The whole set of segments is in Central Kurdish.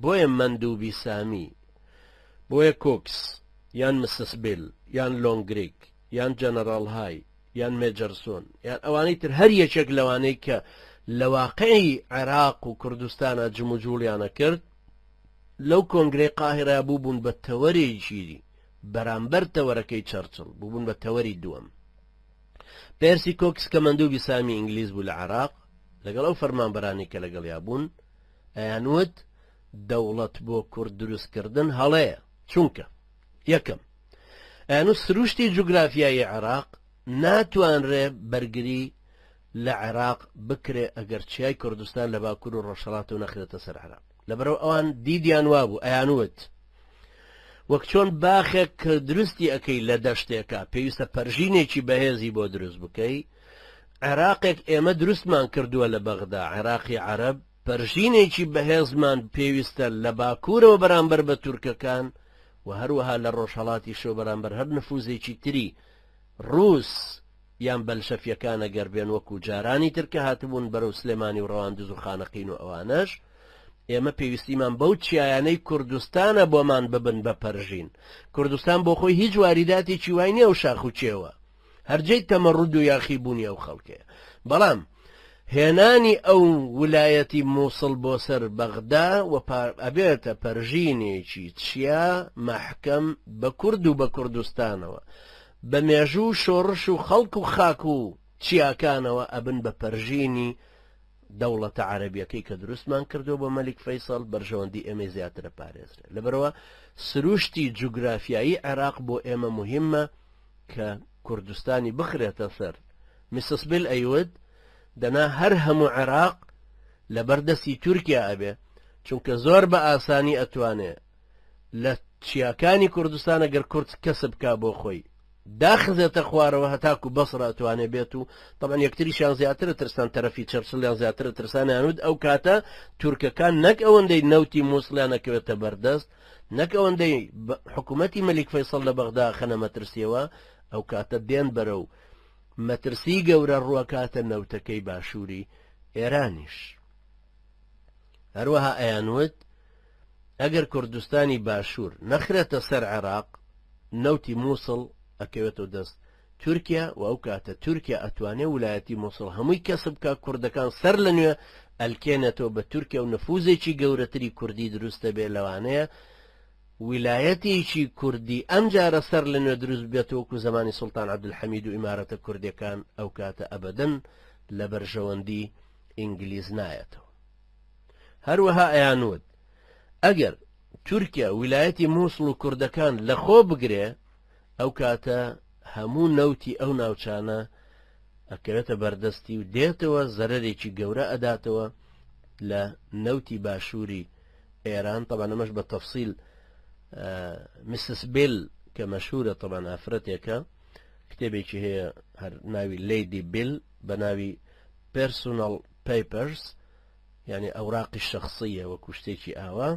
بۆیە مەندوبی سامی، بۆیە کۆکس یان مسس بیل یان لۆنگریک یان جەنەراڵ های یان مێجەرسۆن یان ئەوانەی تر هەر یەکێک لەوانەی کە لە واقعی عێراق و کوردستانا جموجوڵیانە کرد لەو کۆنگرەی قاهیرە بووبوون بە تەوەرێکی بەرامبەر تەوەرەکەی چەرچڵ بووبوون بە تەوەری دووەم. پێرسی کۆکس کە مەندوبی سامی ئینگلیز بوو لە عێراق لەگەڵ ئەو فەرمانبەرانەی کە لەگەڵیا بوون ئەیانوت دەوڵەت بۆ کورد دروستکردن هەڵەیە چونکە یەکەم ئەیانوت سروشتی جوگرافیایی عێراق ناتوانرێ بەرگری لە عێراق بکرێ ئەگەر چیای کوردستان لە باکوور و ڕۆژهەڵات و نەخرێتە سەر عێراق لەبەرەوە ئەوان دیدیان وابوو ئەیانوت وەک چۆن باخێک کە دروستی ئەکەی لە دەشتێکا پێویستە پەرژینێکی بەهێزی بۆ دروست بکەی، عێراقێک ئێمە دروستمان کردووە لە بەغدا، عێراقی عەرەب، پەرژینێکی بەهێزمان پێویستە لە باکوورەوە بەرامبەر بە تورکەکان و هەروەها لە ڕۆژهەڵاتیشەوە بەرامبەر هەر نفوزێکی تری ڕووس یان بەلشەفیەکان ئەگەر بێن وەکو جارانی تر کە هاتبوون بەرەو سلێمانی و ڕەواندز و خانەقین و ئەوانەش، ئێمە پێویستیمان بەو چیایانەی کوردستانە بۆمان ببن بە پەرژین. کوردستان بۆ خۆی هیچ واریداتێکی وای نییە و شاخ و کێوە. هەر جێی تەمەڕود و یاخی بوونی ئەو خەڵکەیە. بەڵام هێنانی ئەو ولایەتی مووسڵ بۆ سەر بەغدا و ئەبێتە پەرژینێکی چیا مەحکەم بە کورد و بە کوردستانەوە. بە مێژوو و شۆڕش و خەڵک و خاک و چیاکانەوە ئەبن بە پەرژینی دەوڵەتە عەرەبیەکەی کە دروستمان کردووە بۆ مەلیک فەیسەڵ بەرژەوەندی ئێمەی زیاتر ئەپارێزرێ لەبەرئەوە سروشتی جوگرافیایی عێراق بۆ ئێمە موهیمە کە کوردستانی بخرێتە سەر میسس بیل ئەیوت دەنا هەر هەموو عێراق لەبەر دەستی تورکیا ئەبێ چونکە زۆر بە ئاسانی ئەتوانێ لە چیاکانی کوردستان ئەگەر کورد کەسب کا بۆ خۆی داخزێتە خوارەوە هەتاکو بەسڕە ئەتوانێ بێت و طبعا یەکتریشیان زیاترە ترسان تەرەفی چەرچڵیان زیاترە ترسانیان وت ئەو کاتە تورکەکان نەک ئەوەندەی نەوتی مووسڵیان ئەکەوێتە بەردەست نەک ئەوەندەی حکوومەتی مەلیک فەیسەڵ لە بەغدا خەنە مەترسیەوە ئەو کاتە دێن بەرەو مەترسی گەورە ڕوەکاتە نەوتەکەی باشووری ئێرانیش هەروەها ئەیانوت ئەگەر کوردستانی باشوور نەخرێتە سەر عێراق نەوتی مووسڵ ئەکەوێتەوە دەست تورکیا و ئەو کاتە تورکیا ئەتوانێ ولایەتی مووسڵ هەمووی کەسب بکا کوردەکان سەر لە نوێ ئەلکێنێتەوە بە تورکیا و نفوزێکی گەورەتری کوردی دروست دەبێ لەوانەیە ویلایەتێکی کوردی ئەم جارە سەر لە نوێ دروست بێتەوە وەکو زەمانی سوڵتان عەبدولحەمید و ئیمارەتە کوردیەکان ئەو کاتە ئەبەدەن لە بەرژەوەندی ئینگلیز نایەتەوە. هەروەها ئەیانوت ئەگەر تورکیا ویلایەتی مووسڵ و کوردەکان لەخۆ بگرێ ئەو کاتە هەموو نەوتی ئەو ناوچانە ئەکەوێتە بەردەستی و دێتەوە زەرەرێکی گەورە ئەداتەوە لە نەوتی باشووری ئێران طبعا ئەمەش بە تەفسیل مسس بیل کە مەشهورە طبعا ئافرەتێکە کتێبێکی هەیە هەر ناوی لەیدی بیل بە ناوی Personal Papers یعنی ئەوراقی شخصیە وەکو شتێکی ئاوا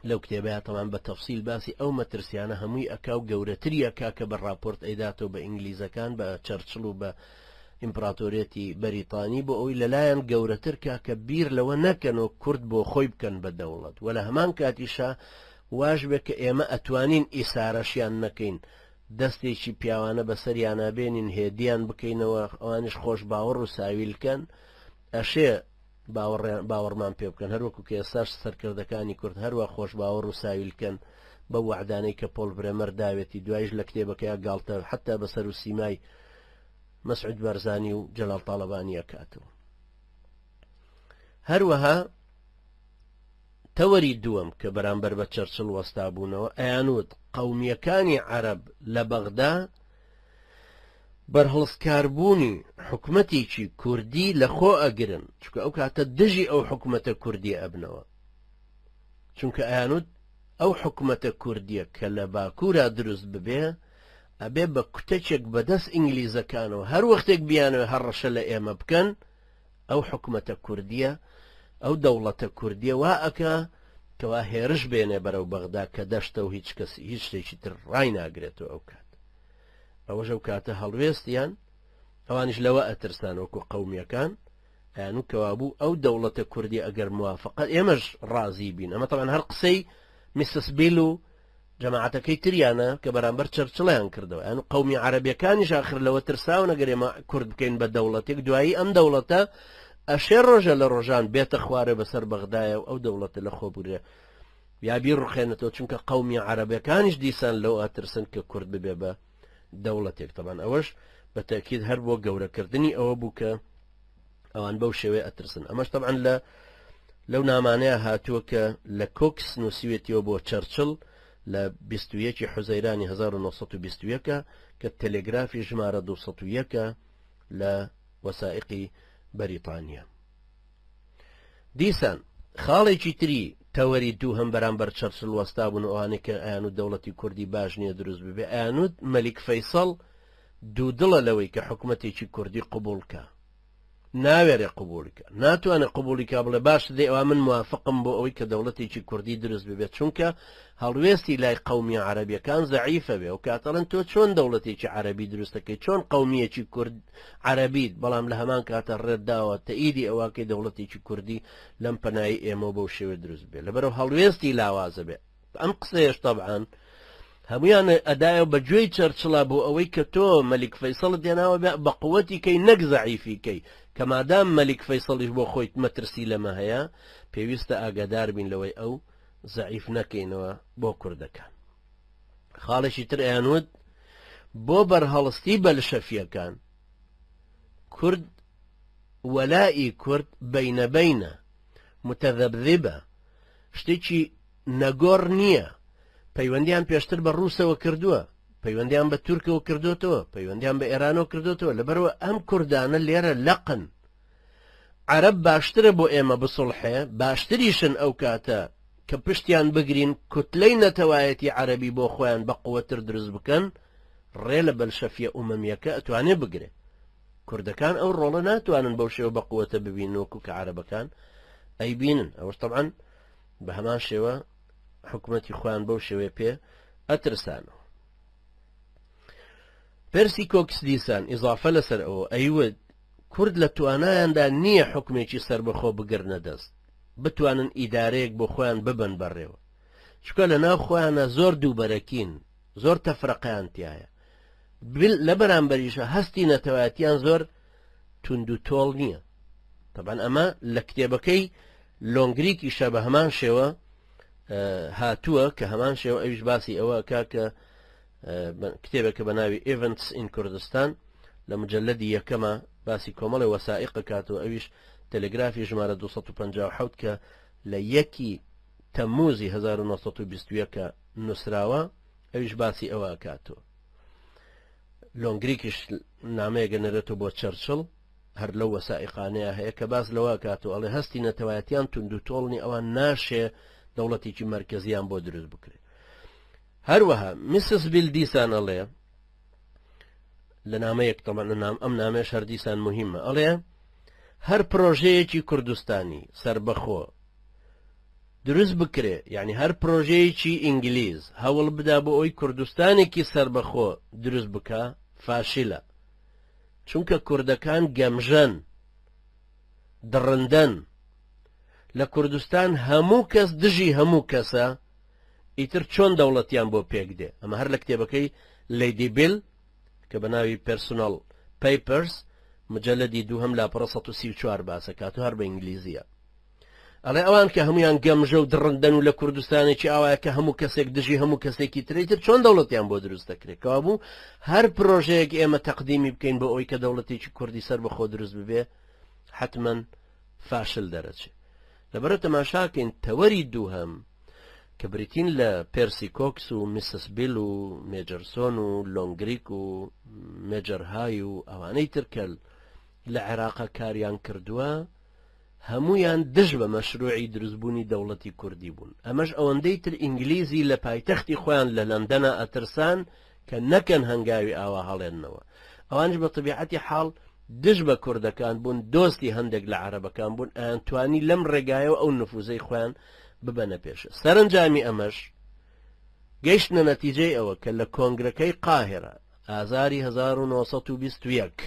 لەو کتێبەیە تەمان بە تەفسیل باسی ئەو مەترسیانە هەمووی ئەکا و گەورەتری ئەکا کە بە ڕاپۆرت ئەیداتەوە بە ئینگلیزەکان بە چەرچڵ و بە ئیمپراتۆریەتی بەریتانی بۆ ئەوی لەلایەن گەورەتر کا کە بیر لەوە نەکەن و کورد بۆ خۆی بکەن بە دەوڵەت وە لە هەمان کاتیشا واش بێ کە ئێمە ئەتوانین ئیسارەشیان نەکەین دەستێکی پیاوانە بەسەریانا بێنین هێدیان بکەینەوە ئەوانیش خۆش باوەڕ و ساویلکەن ئەشێ باوەڕیان باوەڕمان پێ بکەن هەروەکو کە ئێستاش سەرکردەکانی کورد هەروا خۆش باوەڕ و ساویلکەن بەو وەعدانەی کە پۆل برێمەر داوێتی دوایش لە کتێبەکەیا گاڵتە حەتا بەسەر و سیمای مەسعود بارزانی و جەلال تاڵەبانی ئەکاتەوە هەروەها تەوەری دووەم کە بەرامبەر بە چەرچڵ وەستابوونەوە ئەیانوت قەومییەکانی عەرەب لە بەغدا بەرهەڵستکاربوونی حکومەتێکی کوردی لەخۆ ئەگرن چونکە ئەو کاتە دژی ئەو حکومەتە کوردیە ئەبنەوە چونکە ئەیانوت ئەو حکومەتە کوردیە کە لە باکوورا دروست ببێ ئەبێ بە کوتەکێک بەدەست ئینگلیزەکانەوە هەر وەختێک بیانەوێ هەڕەشە لە ئێمە بکەن ئەو حکومەتە کوردیە ئەو دەوڵەتە کوردیە وا ئەکا کەوا هێرش بێنێ بەرەو بەغدا کە دەشتە و هیچ کەس هیچ شتێکی تر ڕایناگرێتەوە ئەو کات ئەوەش ئەو کاتە هەڵوێستیان ئەوانیش لەوە ئەترسان وەکو قەومیەکان ئەیانوت کەوابوو ئەو دەوڵەتە کوردی ئەگەر موافقە ئێمەش ڕازی بین. ئەمە تەبعەن هەر قسەی میسس بیل و جەماعەتەکەی تریانە کە بەرامبەر چەرچڵیان کردەوە. یان قەومی عەرەبیەکانیش ئاخر لەوە ترساون ئەگەر ئێمە کورد بکەین بە دەوڵەتێک، دوایی ئەم دەوڵەتە ئەشێ ڕۆژە لە ڕۆژان بێتە خوارێ بەسەر بەغدایە و ئەو دەوڵەتە لە خۆ بگرێ یا بیڕوخێنێتەوە، چونکە قەومی عەرەبەکانیش دیسان لەو ئەترسن کە کورد ببێ بە دەوڵەتێک. تەبان ئەوەش بە تەکید هەر بۆ گەورەکردنی ئەوە بوو کە ئەوان بەو شێوەیە ئەترسن. ئەمەش تەبعەن لە لەو نامانەیە هاتووە کە لە کۆکس نووسیوێتیەوە بۆ چەرچڵ لە 21 حوزەیرانی 1921 کە تەلێگرافی ژمارە 201 لە وەسائقی بەریتانیا. دیسان خاڵێکی تری تەوەری دووهەم بەرامبەر چەرچل وەستابوون و ئەوانەی کە ئەیانوت دەوڵەتی کوردی باش نییە دروست ببێ، ئەیانوت مەلیک فەیسەڵ دوودڵە لەوەی کە حکومەتێکی کوردی قبوڵ کا، ناوێرێ قبوڵی کا، ناتوانێ قبوڵی کا بڵێ باش دەی ئەوا من موافقم بۆ ئەوەی کە دەوڵەتێکی کوردی دروست ببێت، چونکە هەڵوێستی لای قەومیە عەرەبیەکان زەعیفە بێ، ئەو کاتەڵێن تۆ چۆن دەوڵەتێکی عەرەبی دروست دەکەی، چۆن قەومیەکی کورد عەرەبیت، بەڵام لە هەمان کاتە ڕێت داوە تەئیدی ئەوەکەی دەوڵەتێکی کوردی لەم پەنایی ئێمەوە بەو شێوە دروست بێ، لەبەرەوە هەڵوێستی لاوازە بێ. ئەم قسەیەش تەبعەن هەمویان ئەدایە بە گوێی چەرچڵا بۆ ئەوەی کە تۆ مەلیک فەیسەڵت هێناوە بێ بە قوەتی کەی نەک زەعیفی کەی، کە مادام مەلیک فەیسەڵیش بۆ خۆیت مەترسی لەمە هەیە پێویستە ئاگادار بین لەوەی ئەو زەعیف نەکەینەوە بۆ کوردەکان. خاڵێکی تر ئەیانوت بۆ بەرهەڵستی بەلشەفیەکان کورد وەلائی کورد بینە بینە متذبذبە شتێکی نەگۆڕ نییە، پەیوەندیان پێشتر بە ڕووسەوە کردووە، پەیوەندیان بە تورکەوە کردوتەوە، پەیوەندیان بە ئێرانەوە کردوتەوە، لەبەرەوە ئەم کوردانە لێرە لەقن. عەرەب باشترە بۆ ئێمە بسڵحێ، باشتریشن ئەو کاتە کە پشتیان بگرین کوتلەی نەتەوایەتی عەرەبی بۆ خۆیان بە قوەتر دروست بکەن، ڕێ لە بەلشەفیە ئومەمیەکە ئەتوانێ بگرێ. کوردەکان ئەو ڕۆڵە ناتوانن بەو شێوە بە قوەتە ببینن وەکو کە عەرەبەکان ئەیبینن. ئەوەش تەبعەن بە هەمان شێوە حکومەتی خۆیان بەو شێوەیە پێ ئەترسانەوە. پرسی کۆکس دیسان ئیزافە لەسەر ئەوە ئەیوت کورد لە توانایاندا نییە حکومێکی سەربەخۆ بگرنە دەست، بتوانن ئیدارەیەک بۆ خۆیان ببەن بەڕێوە، چونکە لە ناو خۆیانە زۆر دووبەرەکین، زۆر تەفرەقەیان تیایە، لە بەرامبەریشە هەستی نەتەوایەتیان زۆر توند و تۆڵ نییە. تەبعەن ئەمە لە کتێبەکەی لۆنگریکیشە بە هەمان شێوە هاتووە کە هەمان شێوە ئەویش باسی ئەوە کا کە کتێبێکە بە ناوی Events in Kurdistan لە مجلدی یەکەمە باسی کۆمەڵی وەسائق کات و ئەویش تەلگرافی ژمارە 257 کە لە یەکی تەمموزی 1921 نووسراوە ئەویش باسی ئەوە کاتەوە. لۆنگریکیش نامەیەگە نێرێتەوە بۆ چەرچڵ هەر لەو وەسائیقانەیە هەیە کە باس لەوە کات و ئەڵێ هەستی نەتەوایەتیان توند و تۆڵنی ئەوان ناشێ دەوڵەتێکی مەرکەزیان بۆ دروست بکرێت. هەروەها میسس بیل دیسان ئەڵێ لە نامەیەک تەمان نام ئەم نامەیەش هەر دیسان مهمە ئەڵێ هەر پرۆژەیەکی کوردستانی سربەخۆ دروست بکرێ یعنی هەر پرۆژەیەکی ئینگلیز هەوڵ بدا بۆ ئەوی کوردستانێکی سربەخۆ دروست بکە فاشلە چونکە کوردەکان گەمژەن دڕندەن لە کوردستان هەموو کەس دژی هەموو کەسە ئیتر چۆن دەوڵەتیان بۆ پێک دێ ئەمە هەر لە کتێبەکەی لەیدی بیل کە بە ناوی پێرسوناڵ پەیپەرز مجلدی دووهەم لاپەڕە 134 باسە کات و هەر بە ئینگلیزیە ئەڵێ ئەوان کە هەمویان گەمژە و دڕندەن و لە کوردستانێکی ئاوایە کە هەموو کەسێک دژی هەموو کەسێکی تری تر چۆن دەوڵەتیان بۆ دروست دەکرێت کەوابوو هەر پرۆژەیەک ئێمە تەقدیمی بکەین بۆ ئەوەی کە دەوڵەتێکی کوردی سەر بەخۆ دروست ببێ حتمما فاشل دەرەچێ لەبەرە تەماشاکەین تەوەری دووهەم کە بریتین لە پێرسی کۆکس و میسس بیل و مێجەرسۆن و لۆنگریک و مێجەر های و ئەوانەی تر کە لە عێراقا کاریان کردووە هەمویان دژ بە مەشروعی دروستبوونی دەوڵەتی کوردی بوون. ئەمەش ئەوەندەی تر ئینگلیزی لە پایتەختی خۆیان لە لەندەنا ئەترسان کە نەکەن هەنگاوی ئاوا هەڵێننەوە. ئەوانیش بە تەبیعەتی حاڵ دژ بە کوردەکان بوون، دۆستی هەندێک لە عەرەبەکان بوون، ئەیانتوانی لەم ڕێگایەوە ئەو نفوزەی خۆیان ببەنە پێشێ. سەرەنجامی ئەمەش گەیشتنە نەتیجەی ئەوە کە لە کۆنگرەکەی قاهیرە، ئازاری 1921.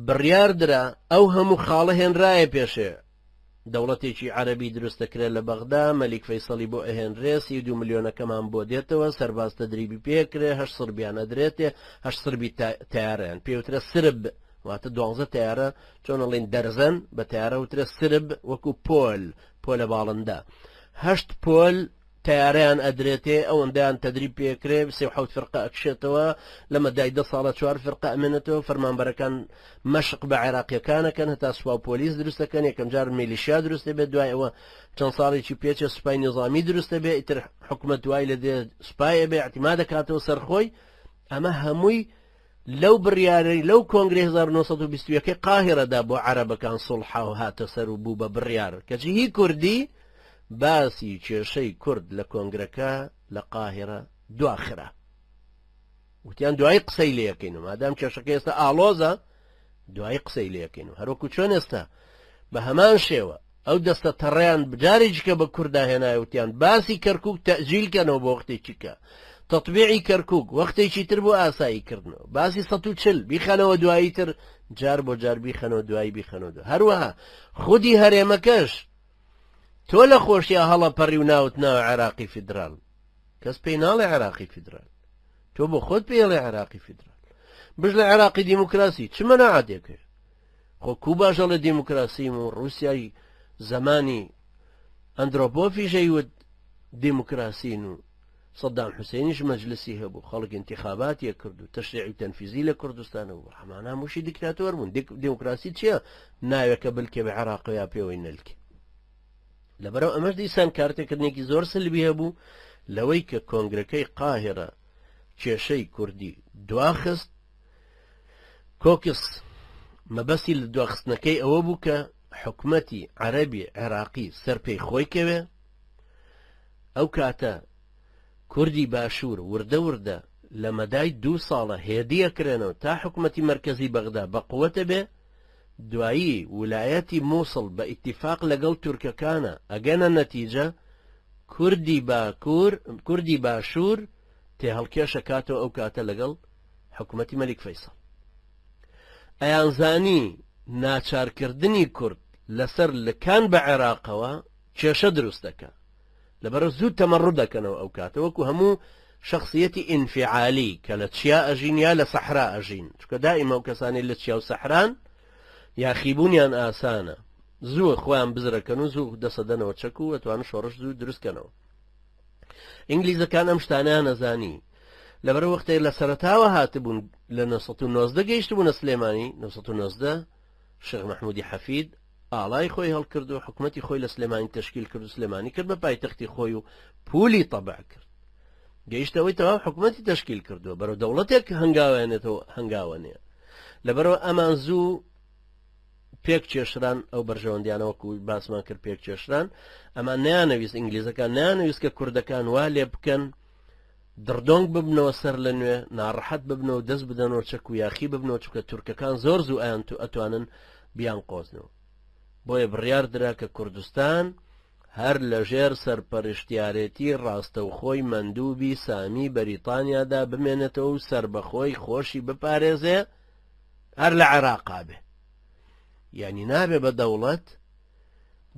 بڕیار درا ئەو هەموو خاڵە هێنرایە پێشێ، دەوڵەتێکی عەرەبی دروست دەکرێت لە بەغدا، مەلیک فەیسەڵی بۆ ئەهێنرێ، 32 ملیۆنەکەمان بۆ دێتەوە، سەرباز تەدریبی پێکرێ، هەشت سربیان ئەدرێتێ، هەشت سربی تەیارەیان پێوترە سرب، واتە دوانزە تەیارە، چۆن ئەڵێن دەرزەن، بە تەیارە وترە سرب، وەکو پۆل، پۆلە باڵندە. هەشت پۆل تەیارەیان ئەدرێتێ، ئەوەندەیان تەدریب پێکرێ، 37 فرقە ئەکشێتەوە، لە مەدای دە ساڵە چوار فرقە ئەمێنێتەوە، فەرمانبەرەکان مەشق بە عێراقیەکان ئەکەن هەتا سوپا و پۆلیس دروست دەکەن، یەکەم جار میلیشیا دروست دەبێت، دوای ئەوە چەند ساڵێکی پێچێ سوپای نیزامی دروست دەبێت، ئیتر حکومەت وای لە دێ سوپای ئەبێ ئیعتیماد دەکاتەوە سەر خۆی. ئەمە هەمووی لەو بڕیارەی لەو کۆنگرەی 1921 ی قاهیرەدا بۆ عەرەبەکان سوڵحا و هاتە سەر و بوو بە بڕیار، کەچی هی کوردی باسی کێشەی کورد لە کۆنگرەکە لە قاهیرە دواخرا. وتیان دوایی قسەی لێکەین و مادام کێشەکە ئێستا ئاڵۆزە دوایی قسەی لێکەین و هەروەکو چۆن ئێستا بە هەمان شێوە ئەو دەستە تەڕیان جارێکیکە بە کوردا هێنای وتیان باسی کەرکک تەجیل کەنەوە بۆ وەختێکی کە تەطبیعی کەرکک وەختێکی تر بۆ ئاسایی کردنەوە باسی 140 بیخەنەوە دوایی تر جار بۆ جار بیخەنەوە دوایی بیخەنەوە هەروەها خودی هەرێمەکەش تۆ لە خۆشیا هەڵە پەڕی و ناوت ناوە عێراقی فیدرال کەس پێی ناڵێ عێراقی فیدرال تۆ بۆ خۆت پێڵێ عێراقی فیدرال بژ لە عێراقی دیموکراسی چ مەناعەتێک هەیە خۆ کوباش ئەڵێ دیموکراسیم و ڕووسیای زەمانی ئەندرۆپۆفیش ئەیوت دیموکراسین و سەدام حوسێنیش مەجلسی هەبوو خەڵک ئینتیخاباتیە کرد و تەشریعی و تەنفیزی لە کوردستانە بوو ئەمانە هەمووشی دیکتاتۆر بوون دیموکراسی چییە ناوێکە بلکێ بە عێراق یا پێوەی نەلکێ لەبەرەوە ئەمەش دیسان کارتێکردنێکی زۆر سلبی هەبوو لەوەی کە کۆنگرەکەی قاهێرە کێشەی کوردی دواخست کۆکس مەبەستی لە دواخستنەکەی ئەوە بوو کە حکومەتی عەرەبی عێراقی سەر پێی خۆی کەوێ، ئەو کاتە کوردی باشوور وردە وردە لە مەدای دوو ساڵە هێدی ئەکرێنەوە تا حکومەتی مەرکەزی بەغدا بە قوەتە بێ، دوایی ولایەتی موسڵ بە ئیتیفاق لەگەڵ تورکەکانە ئەگەنە نەتیجە، کوردی باکوور کوردی باشوور تێهەڵکێش ئەکاتەوە ئەو کاتە لەگەڵ حکومەتی مەلیک فەیسەڵ. ئەیانزانی ناچارکردنی کورد لەسەر لکان بە عێراقەوە کێشە دروست دەکا. لەبەرئەوە زوو تەمەڕود دەکەنەوە ئەو کاتە وەکو هەموو شەخسیەتی ئینفیعالی کە لە چیا ئەژین یا لە سەحرا ئەژین، چونکە دائیمە ئەو کەسانەی لە چیا و سەحران یاخیبوونیان ئاسانە، زوو خۆیان بزرەکەن و زوو دەسەدەنەوە چەک و ئەتوانن شۆڕش زوو دروست کەنەوە. ئینگلیزەکان ئەم شتانەیان ئەزانی لەبەر وەختێک لە سەرەتاوە هاتبوون لە 990 گەیشتبوونە سلێمانی 990 شێخ مەحمودی حەفید ئاڵای خۆی هەڵکرد و حکومەتی خۆی لە سلێمانی تەشکیل کرد و سلێمانی کرد بە پایتەختی خۆی و پولی تەبع کرد گەیشتەوەی تەواو حکومەتی تەشکیل کردووە بەرەو دەوڵەتێک هەنگاوێنێتەوە هەنگاوەنێ لەبەرەوە ئەمان زوو پێک کێشران ئەو بەرژەوەندیانە وەکو باسمان کرد پێک کێشران ئەمان نەیانەویست ئینگلیزەکان نەیانەویست کە کوردەکان وا لێ بکەن دڕدۆنگ ببنەوە سەر لە نوێ ناڕەحەت ببنەوە دەست بدەنەوە چەک و یاخی ببنەوە چونکە تورکەکان زۆر زوو ئەیان تو ئەتوانن بیان قۆزنەوە بۆیە بڕیار درا کە کوردستان هەر لەژێر سەرپەرشتیارێتی ڕاستەوخۆی مەندوبی سامی بەریتانیادا بمێنێتەوە و سەربەخۆی خۆشی بپارێزێ هەر لە عێراقا بێ یعنی نابێ بە دەوڵەت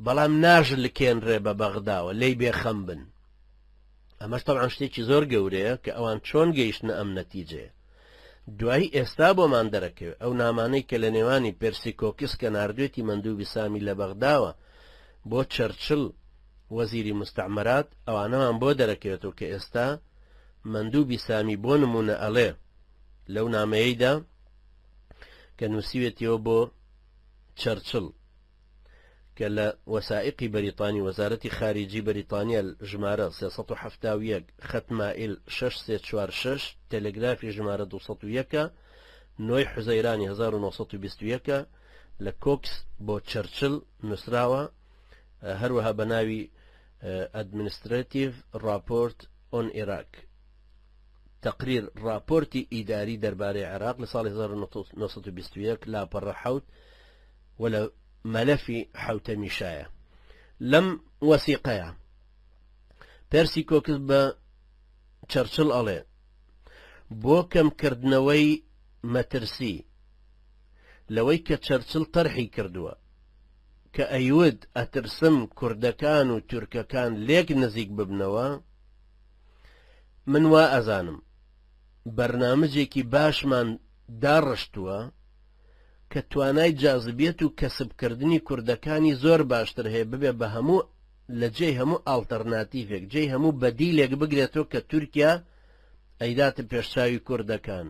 بەڵام ناژلکێنرێ بە بەغداوە لێی بێخەم بن ئەمەش تەبعەن شتێکی زۆر گەورەیە کە ئەوان چۆن گەیشتنە ئەم نەتیجەیە دوایی ئێستا بۆمان دەرەکەوێت ئەو نامانەی کە لە نێوانی پێرسی کۆکس کە ناردوێتی مەندوبی سامی لە بەغداوە بۆ چەرچل وەزیری مستعمرات ئەوانەمان بۆ دەرەکەوێتەوە کە ئێستا مەندوبی سامی بۆ نمونە ئەڵێ لەو نامەیەیدا کە نووسیوێتیەوە بۆ چەرچڵ کە لە وەسائیقی بەریتانی وەزارەتی خاریجی بەریتانیا ژمارە 371 خەت مائل 6346 تەلەگرافی ژمارە 201 نۆی حوزەیرانی 1921 لە کۆکس بۆ چەرچل نووسراوە هەروەها بە ناوی ئەدمنسترەتیڤ ڕاپۆرت ئۆن ئێراک تەقریر ڕاپۆرتی ئیداری دەربارەی عێراق لە ساڵی 1921 لاپەڕە حەوت و لە مەلەفی حەوتەمیشایە. لەم وەسیقەیە پێرسی کۆکس بە چەرچڵ ئەڵێ بۆ کەمکردنەوەی مەترسی. لەوەی کە چەرچل تەرحی کردووە کە ئەیوت ئەترسم کوردەکان و تورکەکان لێک نزیک ببنەوە، من وا ئەزانم بەرنامجێکی باشمان داڕشتووە کە توانای جازبیەت و کەسبکردنی کوردەکانی زۆر باشتر هەیە ببێ بە هەموو لە جێی هەموو ئاڵتەرناتیڤێک، جێی هەموو بەدیلێک بگرێتەوە کە تورکیا ئەیداتە پێشچاوی کوردەکان.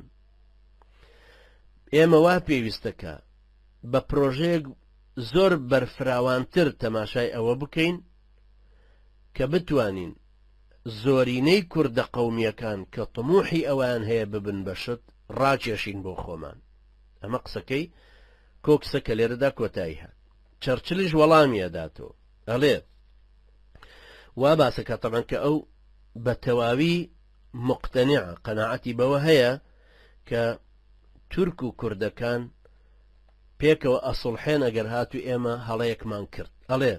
ئێمە وا پێویستەکە بە پرۆژەیەک زۆر بەرفراوانتر تەماشای ئەوە بکەین کە بتوانین زۆرینەی کوردە قەومییەکان کە تموحی ئەوەیان هەیە ببن بە شت ڕاکێشین بۆ خۆمان. ئەمە قسەکەی کۆکسە کە لێرەدا کۆتایی هات. چەرچلیش وەڵامی ئەداتەوە ئەڵێ وا باسەکە تەبعەن کە ئەو بە تەواوی مقتەنع قەناعەتی بەوە هەیە کە تورک و کوردەکان پێکەوە ئەسوڵحێن ئەگەر هاتوو ئێمە هەڵەیەکمان کرد. ئەڵێ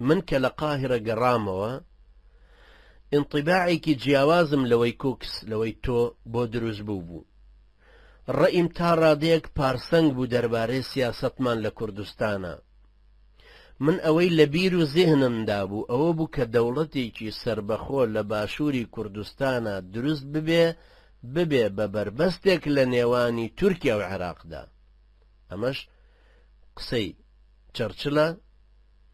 من کە لە قاهیرە گەڕامەوە ئینطیباعێکی جیاوازم لەوەی کوکس لەوەی تۆ بۆ دروست بوو بوو. ڕەئیم تا ڕادەیەک پارسەنگ بوو دەربارەی سیاسەتمان لە کوردستانا. من ئەوەی لە بیر و زیهنمدا بوو ئەوە بوو کە دەوڵەتێکی سەربەخۆ لە باشووری کوردستانا دروست ببێ ببێ بە بەربەستێک لە نێوانی تورکیا و عێراقدا. ئەمەش قسەی چەرچلە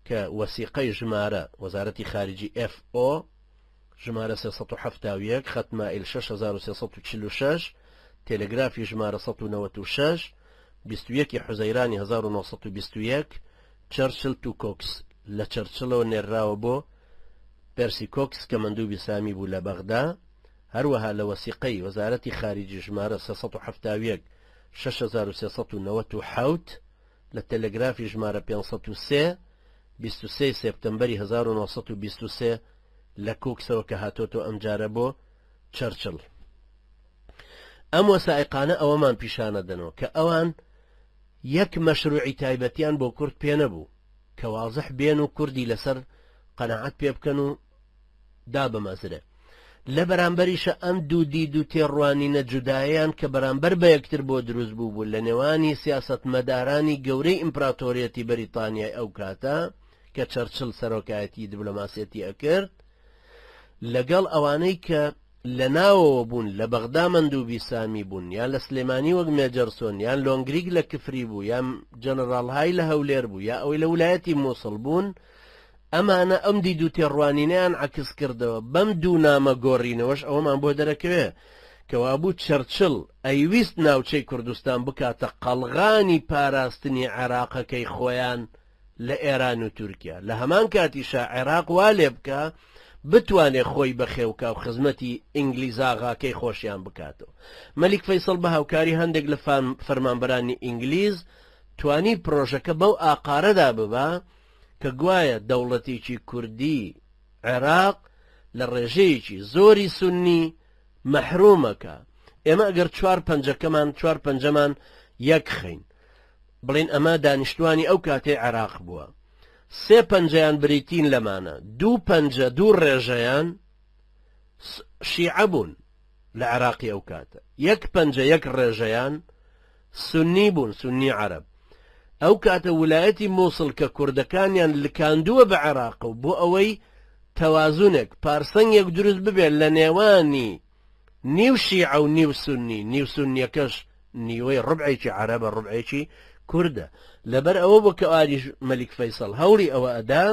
کە وەسیقەی ژمارە وەزارەتی خارجی FO ژمارە 371 خەت مائل 6346 تێلێگرافی ژمارە 196 21 ی حوزەیرانی 1921 چەرچل to کۆکس لە چەرچڵەوە نێرراوە بۆ پێرسی کۆکس کە مەندوبی سامی بوو لە بەغدا هەروەها لە وەسیقەی وەزارەتی خاریجی ژمارە 371 6397 لە تەلەگرافی ژمارە 503 23 سێپتەمبەری 1923 لە کۆکسەوە کە هاتۆتەوە ئەمجارە بۆ چەرچڵ. ئەم وەسائیقانە ئەوەمان پیشانەدەنەوە کە ئەوان یەک مەشروعی تایبەتیان بۆ کورد پێ نەبوو کە وازح بێن و کوردی لەسەر قەناعەت پێ بکەن و دابمەزرێ. لە بەرامبەریشە ئەم دوو دید و تێڕوانینە جودایەیان کە بەرامبەر بە یەکتر بۆ دروست بوو بوو لە نێوانی سیاسەتمەدارانی گەورەی ئیمپراتۆریەتی بەریتانیای ئەو کاتە کە چەرچل سەرۆکایەتی دبلۆماسیەتی ئەکرد لەگەڵ ئەوانەی کە لە ناوەوە بوون لە بەغدا مەندوبی سامی بوون یان لە سلێمانی وەک مێجەرسۆن یان لۆنگریگ لە کفری بوو یان جەنەراڵ های لە هەولێر بوو یا ئەوەی لە ولایەتی موسڵ بوون ئەمانە ئەم دید و تێڕوانینەیان عەکس کردەوە، بەم دوو نامە گۆڕینەوەش ئەوەمان بۆ دەرەکەوێ کەوابوو چەرچڵ ئەیویست ناوچەی کوردستان بکاتە قەڵغانی پاراستنی عێراقەکەی خۆیان لە ئێران و تورکیا، لە هەمان کاتیشا عێراق وا لێبکا بتوانێ خۆی بەخێوکا و خزمەتی ئینگلیزاغاکەی خۆشیان بکاتەوە. مەلیک فەیسەڵ بە هاوکاری هەندێک لە فەرمانبەرانی ئینگلیز توانی پرۆژەکە بەو ئاقارەدا ببا کە گوایە دەوڵەتێکی کوردی عێراق لە ڕێژەیەکی زۆری سوننی مەحرومەکە ئێمە ئەگەر چوار پەنجەکەمان چوار پەنجەمان یەک خەین بڵین ئەمە دانیشتوانی ئەو کاتەی عێراق بووە سێ پەنجەیان بریتین لەمانە دوو پەنجە دوو ڕێژەیان شیعە بوون لە عێراقی ئەو کاتە یەک پەنجە یەک ڕێژەیان سوننی بوون، سوننی عەرەب. ئەو کاتە ولایەتی موسڵ کە کوردەکانیان لکاندووە بە عێراقەوە بۆ ئەوەی تەوازونێک، پارسەنگێک دروست ببێت لە نێوانی نیو شیعە و نیو سوننی، نیو سوننیەکەش نیوەی ڕوبعێکی عەرەبە ڕوبعێکی کوردە. لەبەر ئەوە بوو کە ئاریش مەلیک فەیسەڵ هەوڵی ئەوە ئەدا،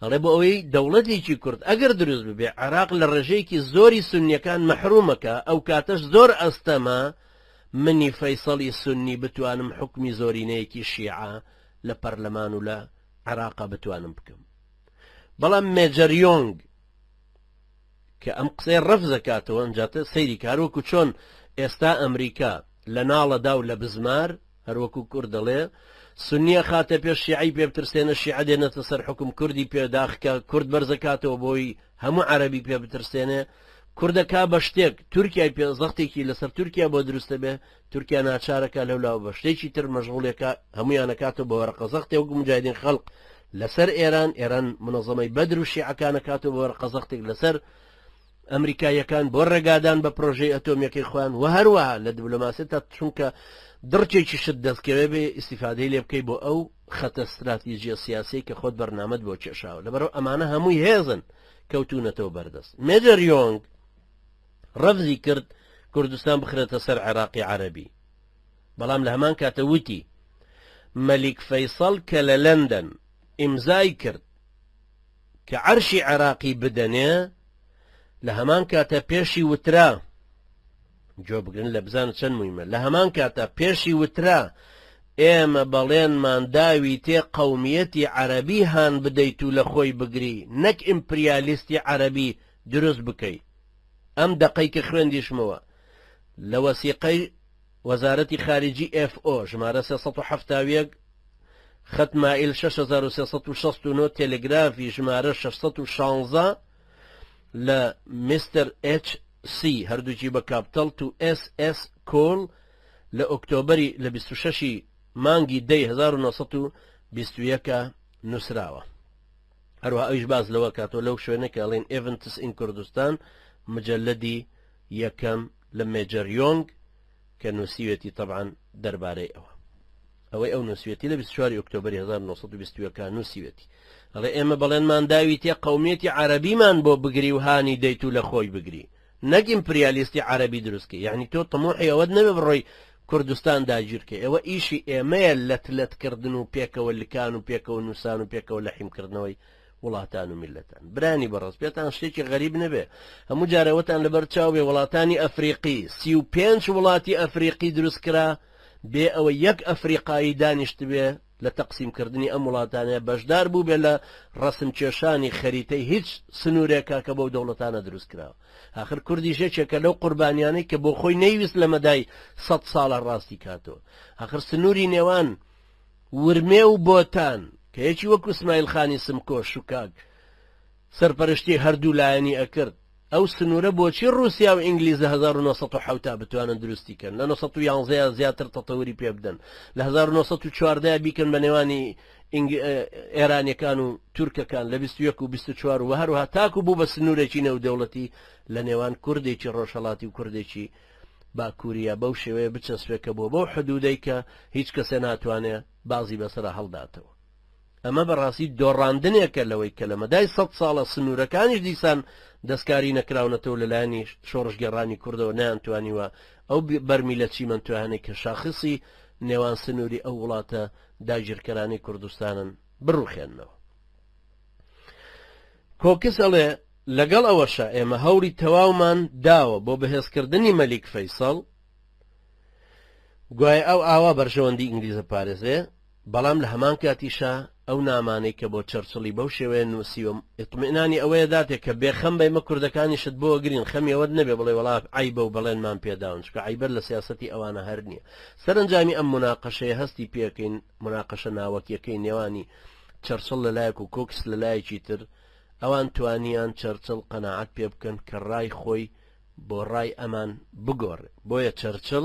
ئەڵێ بۆ ئەوەی دەوڵەتێکی کورد ئەگەر دروست ببێ عێراق لە ڕێژەیەکی زۆری سوننیەکان مەحرومەکە، ئەو کاتەش زۆر ئەستەمە منی فەیسەڵی سوننی بتوانم حوکمی زۆرینەیەکی شیعە لە پەرلەمان و لە عێراقا بتوانم بکەم. بەڵام مێجەر یۆنگ کە ئەم قسەی ڕەفزەکاتەوە ئەنجاتە سەیری کە هەروەکو چۆن ئێستا ئەمریکا لە ناڵەدا و لە بزمار هەروەکو کورد دەڵێ سنیە خاتە پێش شیعی پێ بترسێنە شیعە دێنێتە سەر حوکم کوردی پێ داخکە کورد بەرزەکاتەوە بۆی هەموو عەرەبی پێ بترسێنێ کوردەکا بە شتێک تورکیای پێ زەختێکی لەسەر تورکیا بۆ دروستە بێ تورکیا ناچارەکە لەولاوە بە شتێکی تر مەشغوڵێکە هەمویانەکاتەوە بە وەرەقە زەختێ وەکو مجاهدین خەڵق لەسەر ئێران ئێران منەزەمەی بەدر و شیعەکانەکاتەوە بە وەرەقە زەختێک لەسەر ئەمریکاییەکان بۆ ڕێگادان بە پرۆژەی ئەتۆمیەکەی خۆیان و هەروەها لە دیبلۆماسیەتا چونکە دڕکێکی شت دەستکەوێ بێ ئیسیفادەی لێ بکەی بۆ ئەو خەتە ستراتیژیە سیاسەی کە خۆت بەرنامەت بۆ کێشاوە لەبەرەوە ئەمانە هەمووی هێزن کەوتونەتەوە بەردەست مێجەر یۆنگ ڕەفزی کرد کوردستان بخرێتە سەر عێراقی عەرەبی بەڵام لە هەمان کاتە وتی مەلیک فەیسەڵ کە لە لەندەن ئیمزای کرد کە عەرشی عێراقی بدەنێ لە هەمان کاتە پێشی وترا گوێ بگرن لە بزانە چەند مویمە لە هەمان کاتە پێشی وترا ئێمە بەڵێنمان داویتێ قەومیەتی عەرەبی هان بدەیت و لە خۆی بگری نەک ئیمپریالیستی عەرەبی دروست بکەی ئەم دەقەی کە خوێندیشمەوە لە وەسیقەی وەزارەتی خارجی ئێف ئۆ ژمارە 371 خەت مائیل 6369 تێلگرافی ژمارە 616 لە میستەر ئێچ سی هەردووکی بە کاپتەڵ تو ئێس ئێس کۆل لە ئۆکتۆبەری لە 26 ی مانگی دەی 1921 نووسراوە. هەروەها ئەویش باس لەوە کاتەوە لەو شوێنە کە ئەڵێن ئێڤنتس ئین کوردستان مجلدی یەکەم لە مێجەر یۆنگ کە نووسیوێتی تەبعەن دەربارەی ئەوە ئەوەی ئەو نووسوێتی لە 24 ئۆکتۆبری 1920 نووسیوێتی ئەڵێ ئێمە بەڵێنمان داویتێ قومیەتی عەرەبیمان بۆ بگری و هانی دەیت و لە خۆی بگری نەک ئیمپریالیستی عەرەبی دروست کەی یەعنی تۆ تموحی ئەوەت نەبێ بڕۆی کوردستان داگیرکەی ئەوە ئیشی ئێمەیە لەت لەت کردن و پێکەوە لکان و پێکەوە نووسان و پێکەوە لەحیم کردنەوەی وڵاتان و میللەتان برانی بەڕێز پێتان شتێکی غەریب نەبێ هەموو جارەوەتان لەبەر چاو بێ وڵاتانی ئەفریقی 35 وڵاتی ئەفریقی دروست کرا بێ ئەوە یەک ئەفریقایی دانیشتبێ لە تەقسیمکردنی ئەم وڵاتانەیە بەشدار بووبێ لە ڕەسمکێشانی خەریتەی هیچ سنوورێکا کە بەو دەوڵەتانە دروست کراوە. ئاخر کوردیش یەکێکە لەو قوربانیانەی کە بۆ خۆی نەیویست لە مەدای سەد ساڵە ڕاستی کاتەوە. ئاخر سنووری نێوان ورمێ و بۆتان کە یەکی وەکو سمایل خانی سمکۆ شوکاک سەرپەرشتی هەردوو لایەنی ئەکرد، ئەو سنوورە بۆچی ڕووسیا و ئینگلیز لە 1970 بتوانن دروستی کەن، لە 911 زیاتر تەتەوری پێ بدەن، لە 1914 بیکەن بە نێوانی ئێرانیەکان و تورکەکان لە 21 و 24 و هەروەها تاکو بوو بە سنوورێکی نێودەوڵەتی لە نێوان کوردێکی ڕۆژهەڵاتی و کوردێکی باکووریا بەو شێوەیە بچەسپێ کە بۆ بەو حدودەی کە هیچ کەسێ ناتوانێ بازی بەسەرا هەڵداتەوە. ئەمە بەڕاستی دۆڕاندنێکە لەوەی کە لە مەدای سەد ساڵە سنوورەکانیش دیسان دەستکاری نەکراونەتەوە لەلایەنی شۆڕشگێڕانی کوردەوە نەیانتوانیوە ئەو بەرمیلە چیمەنتۆیانەی کە شاخسی نێوان سنووری ئەو وڵاتە داگیرکەرانەی کوردستانن بڕوخێننەوە. کۆکس ئەڵێ لەگەڵ ئەوەشا ئێمە هەوڵی تەواومان داوە بۆ بەهێزکردنی مەلیک فەیسەڵ، گوایە ئەو ئاوا بەرژەوەندی ئینگلیز ئەپارێزێ، بەڵام لە هەمان کاتیشا ئەو نامانەی کە بۆ چەرچڵی بەو شێوەیە نووسیوە ئیطمئنانی ئەوەیە داتێ کە بێ خەم بە ئێمە کوردەکانیشت بۆ ئەگرین خەمی ئەوەت نەبێ بڵێ وەڵا عەیبە و بەڵێنمان پێ داون چونکە عەیبەت لە سیاسەتی ئەوانە هەر نییە سەرەنجامی ئەم موناقەشەیە هەستی پێکەین موناقەشە ناوەکیەکەی نێوانی چەرچڵ لە لایەک و کۆکس لە لایەکی تر ئەوان توانیان چەرچڵ قەناعەت پێ بکەن کە ڕای خۆی بۆ ڕای ئەمان بگۆڕێ بۆیە چەرچڵ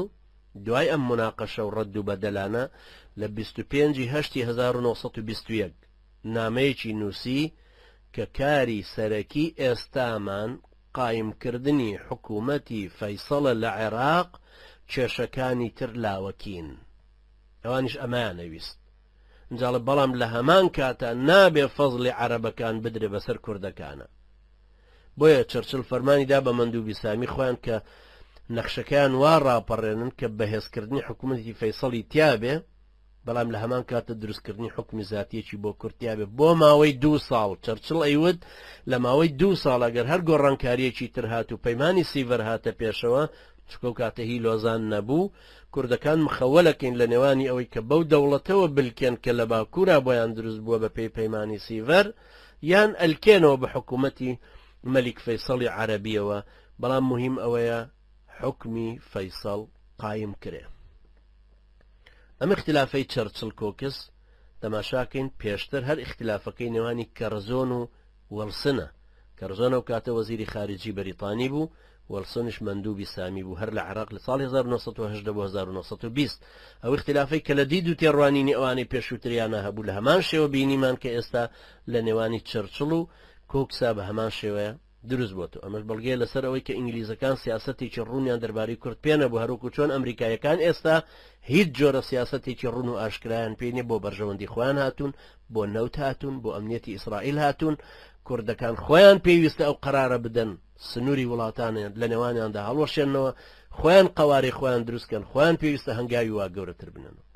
دوای ئەم موناقەشە و ڕەد و بەدەلانە لە 25 ی هەشتی 1921 نامەیەکی نووسی کە کاری سەرەکی ئێستامان قایمکردنی حکوومەتی فەیسەڵە لە عێراق کێشەکانی تر لاوەکین. ئەوانیش ئەمەیان ئەویست. ئینجا ئەڵێ بەڵام لە هەمان کاتا نابێ فەزڵی عەرەبەکان بدرێ بەسەر کوردەکانا. بۆیە چەرچل فەرمانی دا بە مەندوبی سامی خۆیان کە نەخشەکەیان وا ڕاپەڕێنن کە بەهێزکردنی حکوومەتی فەیسەڵی تیابێ بەڵام لە هەمان کاتە دروستکردنی حکومی زاتیەکی بۆ کورد تیابێ بۆ ماوەی دوو ساڵ چەرچڵ ئەیوت لە ماوەی دوو ساڵ ئەگەر هەر گۆڕانکاریەکی تر هات و پەیمانی سیڤەر هاتە پێشەوە چونکە ئەو کاتە هی لۆزان نەبوو کوردەکان مخەوەلەکەین لە نێوانی ئەوەی کە بەو دەوڵەتەوە بلکێن کە لە باکوورا بۆیان دروست بووە بە پێی پەیمانی سیڤەر یان ئەلکێنەوە بە حکوومەتی مەلیک فەیسەڵی عەرەبیەوە، بەڵام موهیم ئەوەیە حوکمی فەیسەڵ قایم کرێ. ئەم ئیختلافەی چەرچڵ کۆکس تەماشاکەین پێشتر هەر ئیختلافەکەی نێوانی کەرزۆن و وڵسنە. کەرزۆن ئەو کاتە وەزیری خارجی بەریتانی بوو، وڵسنیش مەندوبی سامی بوو هەر لە عێراق لە ساڵی 1918 بۆ 1920. ئەو ئیختلافەی کە لە دید و تێڕوانینی ئەوانەی پێشووتریانە هەبوو لە هەمان شێوە بینیمان کە ئێستا لە نێوانی چەرچڵ و کۆکسا بە هەمان شێوەیە. دروست بۆتەوە. ئەمەش بەڵگەیە لەسەر ئەوەی کە ئینگلیزەکان سیاسەتێکی ڕوونیان دەربارەی کورد پێ نەبوو، هەروەکو چۆن ئەمریکاییەکان ئێستا هیچ جۆرە سیاسەتێکی ڕوون و ئاشکرایان پێ نییە، بۆ بەرژەوەندی خۆیان هاتوون، بۆ نەوت هاتوون، بۆ ئەمنیەتی ئیسرائیل هاتوون، کوردەکان خۆیان پێویستە ئەو قەرارە بدەن سنووری وڵاتانیان لە نێوانیاندا هەڵوەشێننەوە، خۆیان قەوارەی خۆیان دروست کەن، خۆیان پێویستە هەنگاوی وا گەورەتر بنێنەوە.